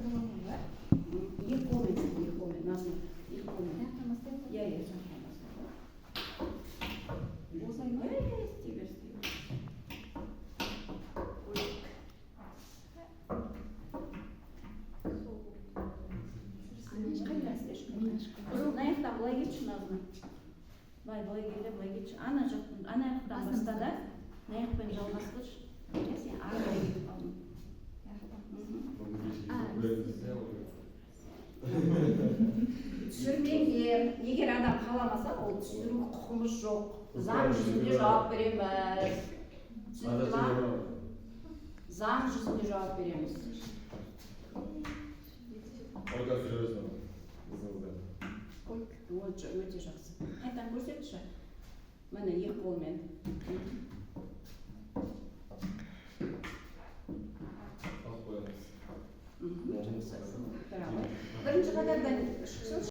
Отырып алған ба? Екі қолмен істе, екі қолмен, Назым, екі қолмен. Мына бастайық па? Иә, жақтан баста. Осылай ма? Иә, істей бер, істей бер. Қайта істеші. Мына жақтан былай кетші, Назым. Былай, былай кел де, былай кетші. Ана жақтан, ана жақтан баста да, мына жақпен жалғастыршы. Иә, сен ары қарай кетіп қалдың. Түсірмеңдер. Егер адам қаламаса, ол түсіру құқығымыз жоқ. Заң жүзінде жауап береміз. Түсінікті ма? Заң жүзінде жауап береміз. Өте, өте жақсы. Қайтадан көрсетші. Міне, екі қолмен. Жақсы. Тұра ғой. Бірінші қатардан шықсыншы.